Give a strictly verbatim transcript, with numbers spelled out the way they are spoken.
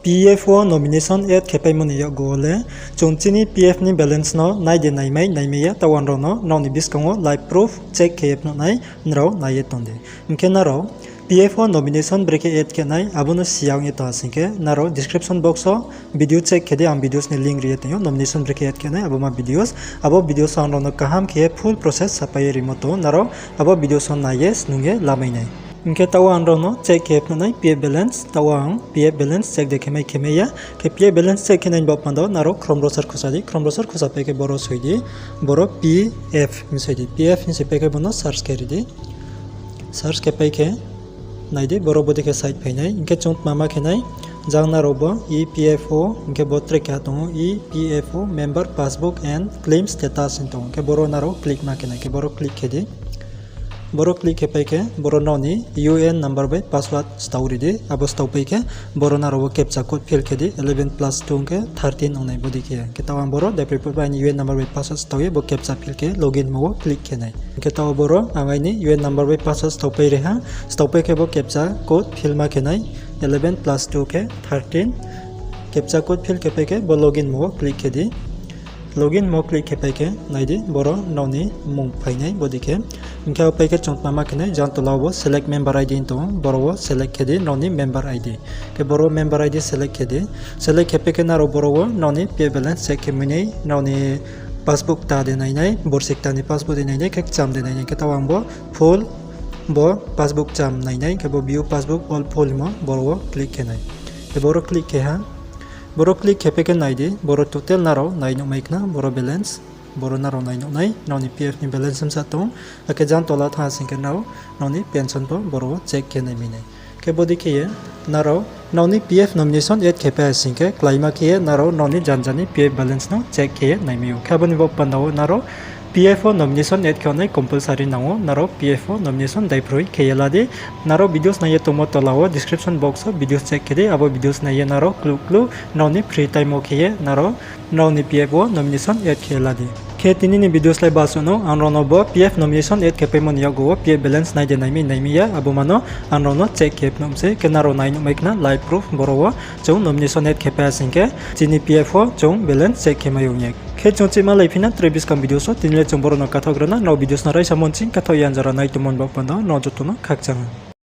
P F wo nomination add khe paimo ni yakgu wo le, chung chini P F ni balance no nai de naimai, naimai ya, taoh ang rao no nrao ni buskang wo live proof check khe ye phnuh nai, nrao nai ye tong di. Hing khe nrao P F wo nomination brekhe add khe nai, abo no si ya ong ye tong ha sing khe, nrao description box wo video check khe di, ang videos ni link ri ye tong ou, nomination brekhe add khe nai, abo ma videos, abo videos ang rao no kaham khe ye full process sapai ye rimo tong ou, nrao abo videos no nai ye snung ye lamai nai. Hing khe taoh ang rao no check khe phnuh nai P F balance, taoh ang P F balance check de khe mai khe mai ya. Khe P F balance check khe nai ni baoh panda wo nrao Chrome browser khusa di, Chrome browser khusa pai khe boro soi di, boro P F hing soi di, P F hing soi pai khe bo no search khe ri di. Search khe pai khe, nai di, boro bodei khe site phai nai. Hing khe chung tma ma khe nai, jang nrao bo E P F O, hing khe bo tre keha tong ou, E P F O member passbook and claim status hing tong ou. Hing khe boro nrao click ma khe nai, khe boro click khe di. Boro click khe pai khe, boro nrao ni U N number bai password stao ri di, abo stao pai khe, boro nrao wo captcha code fill khe di, eleven plus two hing khe thirteen ong nai bodei khe. Hing khe taoh ang boro daiphroi phuh bai aini U N number bai password stao ye bo captcha fill khe login mo wo click khe nai. Hing khe taoh boro ang aini U N number bai password stao pai ri ha, stao pai khe bo captcha code fill ma khe nai, eleven plus two khe thirteen. Captcha code fill khe pai khe bo login mo wo click khe di. Login mo click khe pai khe, nai di, boro nrao ni mmung phai nai bodei khe. Hing khe abo pai khe chung tma ma khe nai, jang tola wo select member I D hing tong ou, boro wo select khe di nrao ni member I D. Khe boro member I D select khe di. Select khe pai khe nrao boro wo nrao ni P F balance check khe mai nai, nrao ni passbook kta de nai nai, borsi kta ni passbook de nai nai, khe kcham de nai nai, khe taoh ang bo full, bo passbook kcham nai nai, khe bo view passbook all full hingmo boro wo click khe nai. Khe boro click khe ha. Boro click khe pai khe nai di, boro total nrao nai nuhmai khna, boro balance, boro nrao nai nuh nai, nrao ni P F ni balance bsa tong ou, akhe jang tola thanng ha sing khe nrao, nrao ni pension pho boro wo check khe nai mai nai. Khe bodei khe ye, nrao, nrao ni P F nomination add khe pai ha sing khe, kláima khe ye nrao, nrao ni janja ni P F balance no check khe ye nai mai ou. Khe abo ni baoh panda wo nrao, P F wo nomination add khe nai compulsory nang ou, nrao P F wo nomination daiphroi khe ye la di. Nrao videos nai ye tongmo tola wo description box wo videos check khe di, abo videos nai ye nrao kluh kluh nrao ni free time wo khe ye nrao, nrao ni P F wo nomination add khe ye la di. Khe tini ni videos lai basuh no, ang rao no bo P F nomination add khe paimo ni yakgu wo P F balance nai de nai mi nai mi ya, abo ma no ang rao no check khe phnuh mi se, khe nrao nai nuhmai khna live proof boro wo chung nomination add khe pai ha sing khe, chini P F wo chung balance check khe mai ong ye. Khe chung chihma lai phi na tre buskang videos wo, tini le chung boro no kathaoh gra na, nrao videos no raisa mo nching kathaoh ya jora nai tongmo ni baoh panda wo, nrao joto no khakchang ha.